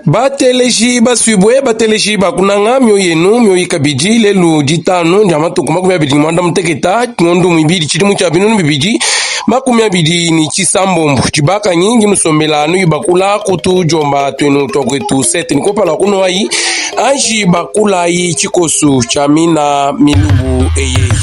Bateleji basuibue, bateleji ba kunanga, mioyo yenu mioyi kabidi. Lelu ditanu dia matuku 28 ngondo muibidi tshidimu tshia 2026, tshibakanyi ndi nusombela nuyi bakula kutu jomba tuenu tua kuetu sete ni kopala kunuayi anji bakulayi tshikosu tshia mina milubu eyeyi.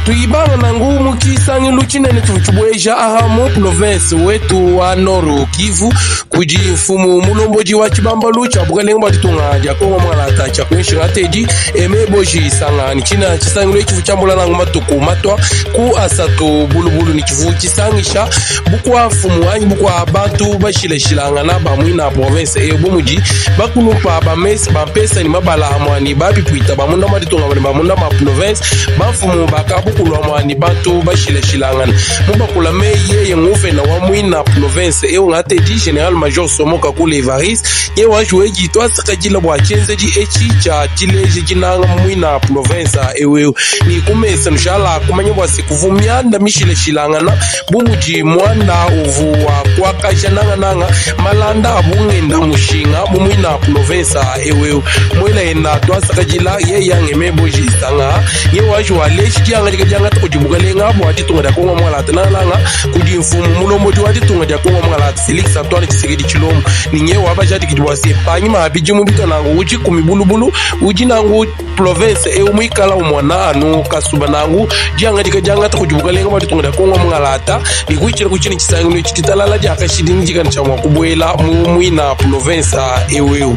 Tuyibanga nangu mu tshisangilu tshinene tshivua tshibueja aha mu province wetu wa Nord Kivu kudi mfumu mulombodi wa tshibambalu tshia bukalenge bua ditunga dia Kongo Mwangalata tshia kuinshi Tedi Aime Boji Sanga ni tshina tshisangilu tshivua tshiambula nangu matuku matua ku asatu bulubulu ni tshivua tshisangisha bukua mfumu anyi bukua bantu bashilashilangana ba muina province eyo bu mudi bakulumpa ba mesi ba mpesa ni mabala amua ni bapipuita ba munda mua ditunga ne ba munda mua province bamfumu bakabukulua mua ni bantu bashilashilangana mubakula meyi yeye nguvena wa muina province eyo ngatedi general major Somo Kakule Evariste ye wajuedi twasakadila bua tshienzedi etshi tshia tshileje dinanga mu muina province ewu ni kumesa nushala kumanya bua se kuvu mianda mishilashilangana bu mudi muanda uvu wa kuakaja nangananga malanda a bungenda mushinga mu muina province ewu muela enda twasakadila yeye angeme boji sanga ye waji waleji diangadika diangata kudi bukalenga bua ditunga dia Kongo mualata nangananga kudi mfumu mulombodi wa ditunga dia Kongo mualata Felix Antoine Tshisekedi Tshilombo ni nyewe wabajadikidi bua se panyima ha bidimu bitua nangu udi kumi bulubulu udi nangu province eu muikala umona anu kasuba nangu diangadika diangata kudi bukalenga bua ditunga dia Kongo mungalata ni kuitshila ku tshine tshisangilu etshi ditalala dia kashidi ndikana tshia mua kubuela mu muina province eu eu.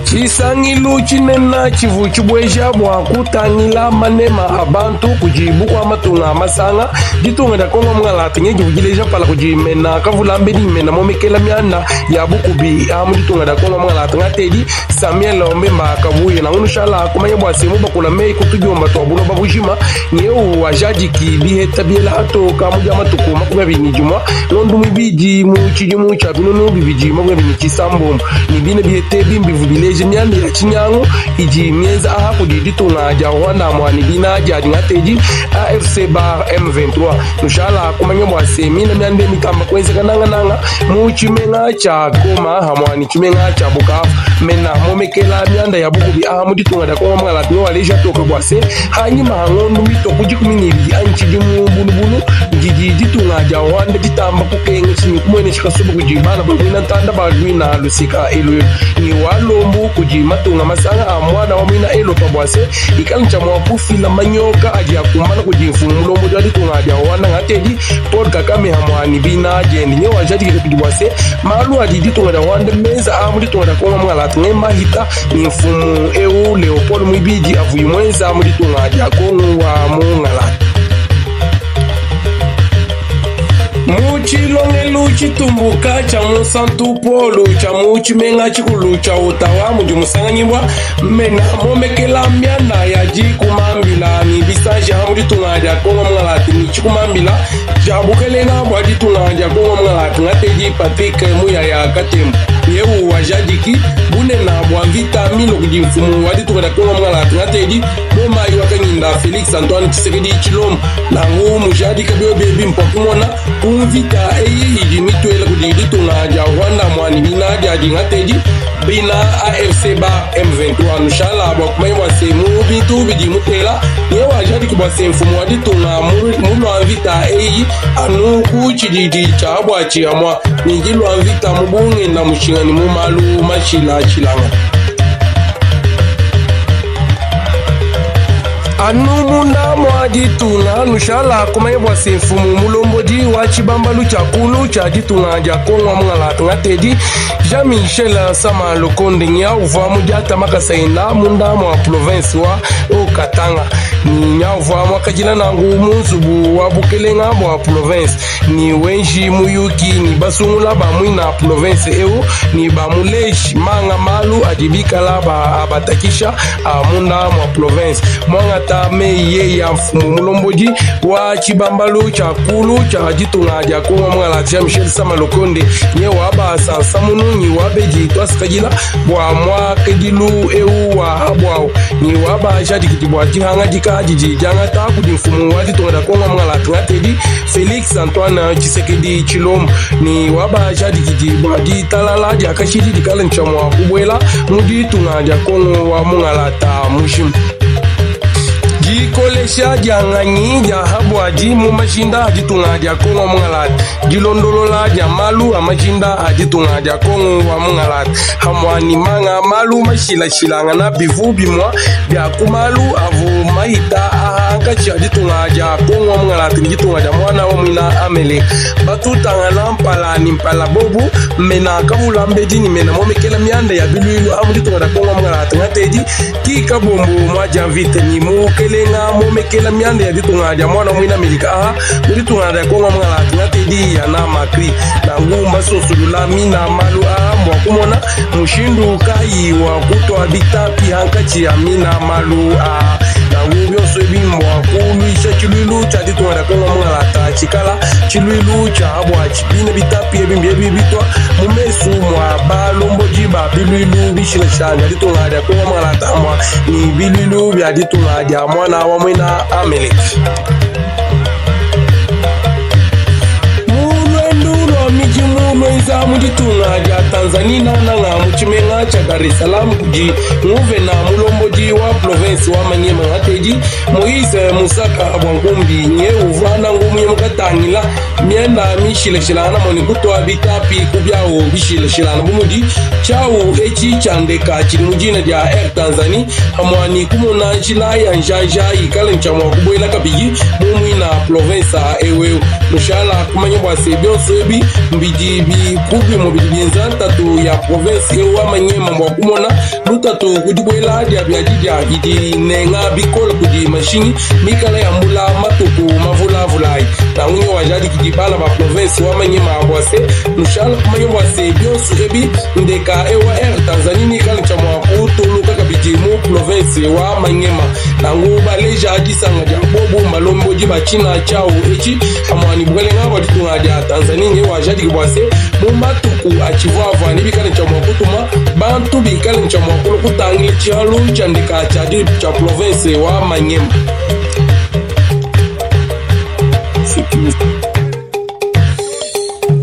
Tshisangilu tshinene tshivua tshibueja bua kutangila manema a bantu kudi bukua matunga a masanga. Ditunga dia Kongo mungalata nye divua dileja mpala kudi mena kavulambedi mena momekela mianda ya bukubi a mu ditunga dia Kongo mungalata ngatedi Samuel Mbemba Kabuye nangu nushala kumanya bua se mubakula meyi ku tudiomba tua buloba bujima nyeu wajadiki biheta biela atoka mu dia matuku 21 ngondo muibidi mu tshidimu tshia 2026 ne bine biheta ebi mbivu bileje mianda ya tshinyangu idi mienza aha kudi ditunga dia Rwanda mua ne dina dia dingatedi AFC bar M23 nushala kumanya bua se mina mianda mitamba kuenzeka nangananga mu tshimenga tshia Goma hamua ne tshimenga tshia Bukavu mena momekela mianda ya bukubi aha mu ditunga dia Kongo Mwangalata waleja toka bua se hanyima ha ngondo mitua ku 12 anyi tshidimu bulubulu ndidi ditunga dia Rwanda ditamba kukengesha ne kumuenesha kasuba kudi bana ba muina ntanda ba luina lusika elu ne walombu kudi matunga masanga a muana wa muina Elopa bua se ikala tshia mua kufila manyoka adi akumbana kudi mfumu mulombodi wa ditunga dia Rwanda ngatedi Paul Kagame hamua ne bina diende nye wajadiki kabidi bua se malu adi ditunga dia Rwanda menza a mu ditunga dia Kongo Mwangalata nge mahita ne mfumu eu Leopold Muibidi avuyi muenza mu ditunga dia Kongo wa Mungalata. Mu tshilongelu tshitumbuka tshia Munsantu Paul tshia mu tshimenga tshikulu tshia Ottawa mudi musanganyibua mena momekela mianda ya dikumambila ne bisanji mu ditunga dia Kongo Mungalata ne tshikumambila tshia bukelenga bua ditunga dia Kongo Mungalata ngatedi Patrick Muyaya Katembo yeu wajadiki bunena bua mvita milo kudi mfumu wa ditunga dia Kongo Mungalata ngatedi Bomayi wa Kanyinda Felix Antoine Tshisekedi Tshilombo nangu mujadika biobi ebi mpua kumona ku mvita eyi idi mituela kudi ditunga dia Rwanda muani bina dia dingatedi bina AFC ba M23 nushala bua kumanya bua se mu bintu bidi mutela ne wajadiki bua se mfumu wa ditunga mulua mvita eyi anu ku tshididi tshia bua tshiamua ne dilua mvita mu bungenda mushinga ne mu malu mashilashilangana. Anu munda mua ditunga nushala kumanya bua se mfumu mulombodi wa tshibambalu tshia kulu tshia ditunga dia Kongo wa mungalata ngatedi Jean-Michel Sama Lukonde nya uvua mudiata makasa enda munda mua province wa Haut-Katanga ni nya uvua muakadila nangu mu nzubu wa bukelenga bua province ni wenji muyuki ni basungula ba muina province eu ni bamuleji manga malu adi bikala ba abatakisha a munda mua province muangata meyi yeya. mfumu mulombodi wa tshibambalu tshia kulu tshia ditunga dia Kongo Mungalata Jean Michel Sama Lukonde nye wa basansa munungi wa bedi tuasakidila bua muakedilu eu wa habuawu ni wa bajadikidi bua dihangadika didi diangata kudi mfumu wa ditunga dia Kongo Mungalata ngatedi Felix Antoine Tshisekedi Tshilombo ni wa bajadikidi bua ditalala dia kashidi dikala ntshia mua kubuela mu ditunga dia Kongo wa Mungalata mujima. Dikolesha dia nganyi dia habuadi mu majinda a ditunga dia Kongo wa Mungalata, dilondolola dia malu a majinda a ditunga dia Kongo wa Mungalata hamua ni manga malu mashilashilangana bivu bimua bia ku malu avu mahita aha hankatshi a ditunga dia Kongo wa Mungalata ni ditunga dia muana wa muina Ameleka batutangana mpala ni mpala bobu mena kavula mbedi ni mena momekela mianda ya biluilu a mu ditunga dia Kongo wa Mungalata ngatedi ki kabombo mua dia mvita ni mukelenga momekela mianda ya ditunga dia muana wa muina Amelika aha mu ditunga dia Kongo wa Mungalata ngatedi ya na Macri na ngumba sunsulula mina malu aha mbua kumona mushindu kayi wa kutua bitapi hankatshi ya mina malu aha nangu bionso ebi mbua kuluisha tshiluilu tshia ditunga dia Kongo Mungalata tshikala tshiluilu tshia habuatshi bine bitapi ebi mbiebi bitua mu mesu mua balombodi ba biluilu bishilashilangana bia ditunga dia Kongo Mungalata mua ni biluilu bia ditunga dia muana wa muena Ameleke. Mu luendu lua midimu luenza mu ditunga dia Tanzanie nangananga mu tshimenga tshia Dar es Salaam kudi nguvena mulombodi wa province wa Maniema Ngatedi Moise Musaka Bwankumbi nye uvua nangu muye mukatangila mianda mishilashilangana mone kutua bitapi ku biawu bishilashilangana bu mudi tshiawu etshi tshia ndeka tshidi mu dina dia Air Tanzanie hamua ni kumona njila ya njanja ikale ntshia mua kubuela kabidi mu muina province eweu. Nushala kumanya bua se bionso ebi mbidi bi ku bimue bidi bienza ntatu ya province eu wa Maniema bua kumona lutatu ku dibuela dia biadidia idi inenga bikole kudi mashinyi mikala yambula matuku mavulavulayi. Nangu nyo wajadikidi bana ba province wa Maniema bua se nushala kumanya bua se bionso ebi ndeka eu wa Air Tanzanie mikala ntshia mua kutuluka kabidi mu province wa Maniema. Nangu baleja disanga dia bobu mbalombodi ba tshina tshiawu etshi pamua ne bukalenga bua ditunga dia Tanzanie ne wajadiki bua se mu matuku atshivuavua nebikale tshia mua kutuma bantu bikale tshia mua kulua kutangila tshialu tshia ndeka tshia tshia province wa Maniema.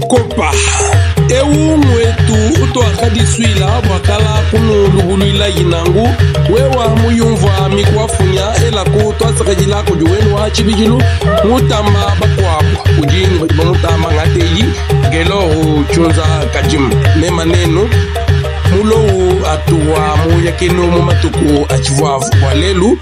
Kopa eu ng'wetu utuakadisuila bua kala kunulubuluila yinangu wewa muyumvua mikuafunya elaku tuasakidila kudi wenu wa tshibidilu mutamba bakuabu udi ne badi bamutamba ngateyi Gelohu Tshunza Kadimu mema nenu mulowu atuwa muyakenu mu matuku atshivuavu bua lelu.